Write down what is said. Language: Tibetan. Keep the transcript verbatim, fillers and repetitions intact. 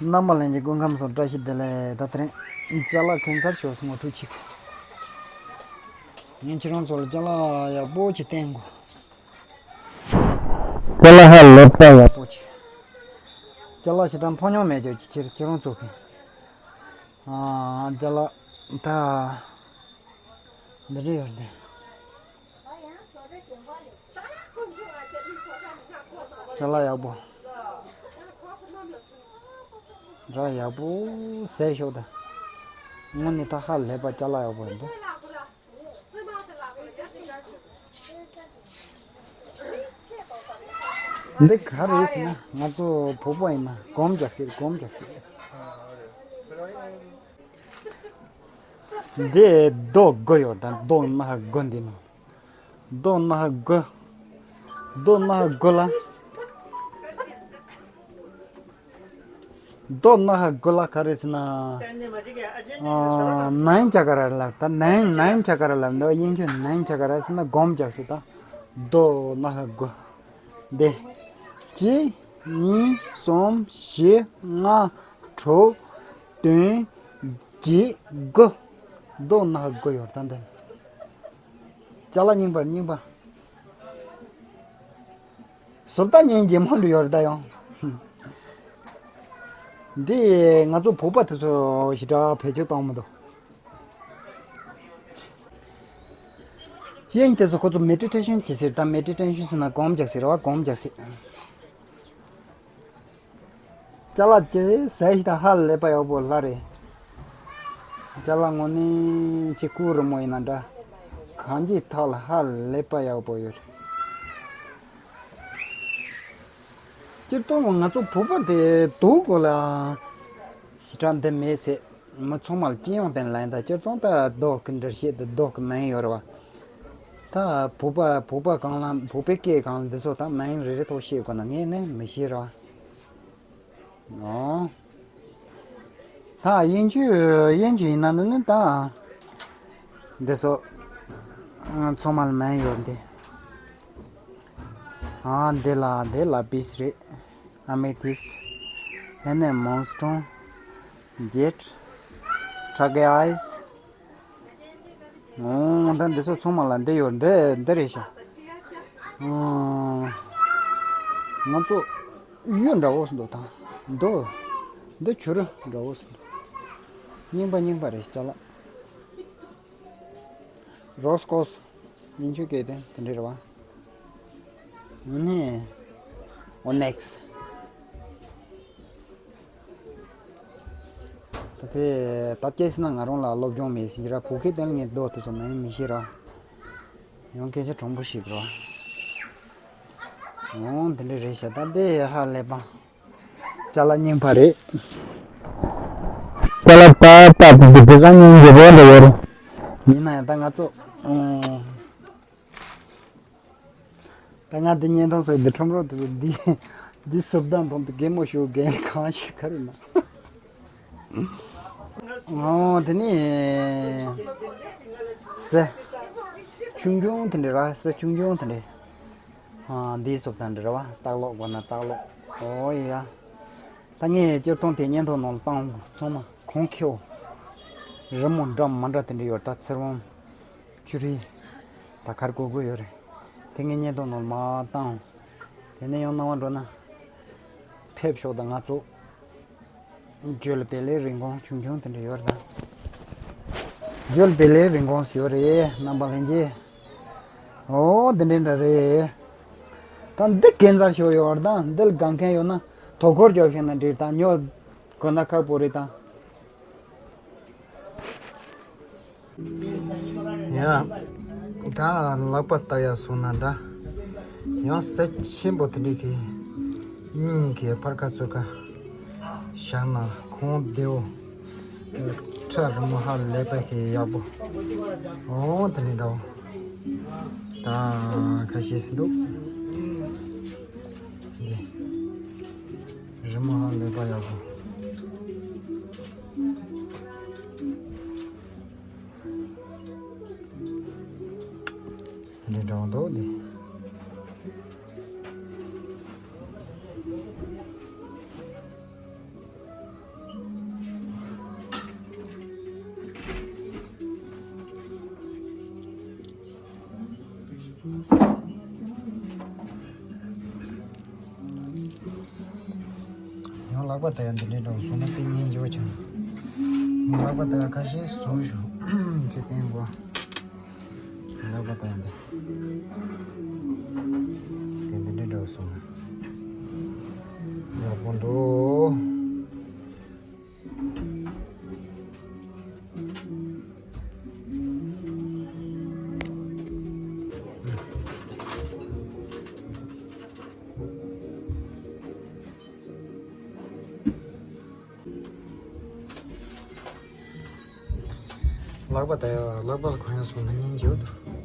རྣམ་པ་ལྷན་རྒྱས་སྐུ་ཁམས་བཟང་། བཀྲ་ཤིས་བདེ་ལེགས། ད་དེ་རིང་ཅ་ལག་ཁྱད་མཚར་ཤོས་སུ་ངོ་སྤྲོད་བྱེད་དགོས། ངས་ཁྱེད་རང་ཚོ་ལ་ཅ་ལག་ཡག་པོ་ཅིག་བསྟན་དགོས། ཅ་ལག་ཧ་ལས་པ་ཡག་པོ་ཅིག་ཅ་ལག་ཞེ་དྲག་མཐོང་མྱོང་མེད་རྒྱུ་ཅིག་ཁྱེད་ཁྱེད་རང་ཚོ་གི། ཨ། ཅ་ལག་ད་འདི་འདྲ་ཡོད་འདི། ཅ་ལག་ཡག་པོ། འདྲ་ཡག་པོ་ཟས་ཤོག་ད། དངོས་གནས་ད་ཧ་ལས་པ་ཅ་ལག་ཡག་པོ་ཡིན་འདུག་འདི་ག་རེ་ཟེར་ན་ང་ཚོ་བོད་པ་ཡིན་ན་སྒོམ་རྒྱག་ཟེར། སྒོམ་རྒྱག་ཟེར། འདི་རྡོ་དགུ་ཡོད་ད། རྡོ་སྣ་དགུ་འདི་ནང་། རྡོ་སྣ་དགུ། རྡོ་སྣ་དགུ་ལ། རྡོ་སྣ་དགུ་ལ་ག་རེ་ཟེར་ན། ཨ། ནན་ཆ་ཀ་ར་ལབ་ད། ནན་ནན་ཆ་ཀ་ར་ལབ་འདུག་དབྱིན་ཇི་ནན་ཆ་ཀ་ར་ཟེར་ན་སྒོམ་རྒྱག་ཟེར་ད། རྡོ་སྣ་དགུ། འདི། གཅིག་གཉིས། གསུམ། བཞི། ལྔ། དྲུག་བདུན། བརྒྱད། དགུ། རྡོ་སྣ་དགུ་ཡོད་ད་འདི། ཅ་ལག་རྙིང་པ་རྙིང་པ། བཟོ་ལྟ་ཉན་རྗེས་མ་འགྲོ་ཡོད་རེད་ད་ཡང་། འདི་ང་ཚོ་བོད་པ་དེ་ཚོ་ཞེ་དྲག་བེད་སྤྱོད་བཏང་མི་འདུག་དབྱིན་དེ་ཚོ་ཁོ་ཚོ་མེ་ཌི་ཊེ་ཤན་བྱེད་ཟེར་ད། མེ་ཌི་ཊེ་ཤན་ཟེར་ན་སྒོམ་རྒྱག་ཟེར་བ། སྒོམ་རྒྱག་ཟེར། ཅ་ལག་ཅེས་ཟས་ཤིག་དང་ཧ་ལས་པ་ཡག་པོ་ལ་རེད། ཅ་ལག་དངོས་གནས་ཅིག་ཀུ་རི་མོ་ཡིན་ན་འདྲ། གང་ཅིའི་ཐད་ལ་ཧ་ལས་པ་ཡག་པོ་ཡོད་རེད། སྤྱིར་བཏང་ང་ཚོ་བོད་པ་དེ་སྡུག་གོ་ལ། ཞེ་དྲག་འདི་མེད་ཟེར། མི་ཚང་མ་ལ་སྤྱི་ཡོངས་སྟེང་ལ་ཡིན་ད། སྤྱིར་བཏང་ད་རྡོ་གི་འགྲེལ་བཤད་དེ་རྡོ་གི་མིང་ཡོད་རེད་བ། ད་བོད་པ་བོད་པ་གང་ལ་བོད་པའི་སྐད་གང་ལ་འདི་ཚོ་ད་མིང་རེ་རེ་ཐོག་བཤད་དགོས་ན་ངས་ནི་མི་ཤེས་རེད་བ། ཨོ། ད་དབྱིན་ཇི་དབྱིན་ཇི་ཡིན་ན་ནི་ནི་ད། འདི་ཚོ་ཚང་མ་ལ་མིང་ཡོད་འདི། ཨ། འདི་ལ་འདི་ལ་པིས་རེད། ཨ་མེ་ཐིས། དེ་ནས་མོན་སི་ཊོན། ཇེཊ། ཊ་གེ་ཨའིས། ཨོ། ད་འདི་ཚོ་ཚང་མ་ལ་འདི་ཡོད། འདི་འདི་རེད་ཤག་ཨོ། ང་ཚོ་གཡུ་འདྲ་བོ་ཞིག་འདུག་ད་འདི་འདི་བྱུ་རུ་འདྲ་བོ་ཞིག་འདུག་རྙིང་པ་རྙིང་པ་རེད་ཅ་ལག་རོ་སི་ཀོ་སི། དབྱིན་ཇིའི་སྐད་དེ་དེ་འདྲ་རེད་བ། ཨ་ནི་ཨོ་ནེག་སི། ད་དེ་ད་སྐྱེས་ཟིན་ན་ང་རང་ལ་སློབ་སྦྱོང་མེད་ཟིན་གྱི་ར། བོད་སྐད་དོན་ལ་ངས་མདོ་དེ་ཚོ་མིང་མི་ཤེས་ར། ཡང་སྐད་ཆ་དྲང་པོ་ཞིག་ར། འོང་དེ་འདྲ་རེད་ཤག་ད་དེ་ཧ་ལས་པ། ཅ་ལག་རྙིང་པ་རེད། ཅ་ལག་པ་པ་དེ་འདི་ག་རྙིང་རྒྱུ་རེད་འདྲ་ཡོད་རེད། ཡིན་ན་ཡང་ད་ང་ཚོ་ཨང་། ད་ང་འདི་བརྙན་ཐུང་བཟོས་འདི་ཁྲོམ་རོགས་དེ་ཚོ་འདི་འདི་སུབ་དང་དང་དེ་གད་མོ་ཤོར་གན་གང་ཞིག་ག་རེ་ན། ཨོ་དེ་ནི་ཟས་ཆུང་ཆུང་དེ་འདྲ་ར། ཟས་ཆུང་ཆུང་དེ་འདྲ། ཨ་འདི་སུབ་དང་འདྲ་ར་བ། སྟག་ལོག་དགོས་ན་སྟག་ལོག་ཨོ་ཡ། ད་ངས་སྤྱིར་བཏང་དེ་བརྙན་ཐུང་ནང་ལ་བཏང་ཚང་མ་གོང་ཁེའོ། རི་མོ་འདྲ་མི་འདྲ་དེ་འདྲ་ཡོད་ད། ཚེར་བོང་། ཆུ་རི། ད་གར་གོ་གོ་ཡོད་རེད། དེ་ངས་བརྙན་ཐུང་ནང་མ་བཏང་། དེ་ནས་ཡང་སྣང་བ་འགྲོ་ན། ཕེབས་ཤོག་ད་ང་ཚོ། ཇོ་ལི་བེ་ལེ་རིན་གོང་ཆུང་ཆུང་དེ་འདྲ་ཡོད་རེད་ད། ཇོ་ལི་བེ་ལེ་རིན་གོང་ཡོད་རེད་རྣམ་པ་ལྷན་རྒྱས། ཨོ་དེ་འདྲ་འདྲ་རེད། ད་འདི་གན་ཚར་ཤོག་ཡོད་རེད་ད། འདི་ལ་དགའ་མཁན་ཡོད་ན་དོ་ཁུར་རྒྱོབ་ཤེས་ན་འགྲིག་ད། ཉོ་དགོས་ན་ཁག་པོ་རེད་ད། ཡ། ད་ལག་པ་ལྟ་ཡ་སོང་ན་འདྲ། ཡང་ཟས་ཆེན་པོ་དེ་འདྲ་གི་གཉིས་ཀྱི་ཕར་ཁ་ཚུར་ཁ་བཞག་ན་ཁོང་བདེའོ། ཁྲ་རི་མོ་ཧ་ལས་པ་གི་ཡག་པོ། ཨོ་དེ་འདྲ་འདྲ་བོ། ད་ཁ་ཤས་སུ་འདུག་འདི། རི་མོ་ཧ་ལས་པ་ཡག་པོ། འདི་འདྲ་བོ་འདུག་འདི། ལག་པ་ད་ཡང་འདི་འདྲའི་འདྲ་བོ་བཟུང་ན་དཔེ་སྙིང་རྗེ་བོ་ཆགས། ངས་ལག་པ་ད་ཡང་ཁ་ཤས་བཟུང་ཞུ། ཅི་བསྟན་གོ། ལག་པ་ད་ཡང་འདི་དེ་འདི་འདྲའི་འདྲ་བོ་བཟུང་ན་ཡག་པོ་འདུག། ལག་པ་ད་ཡང་ལག་པ་ལ་གོན་ཡག་བཟུང་ན་སྙིང་རྗེ་བོ་འདུག།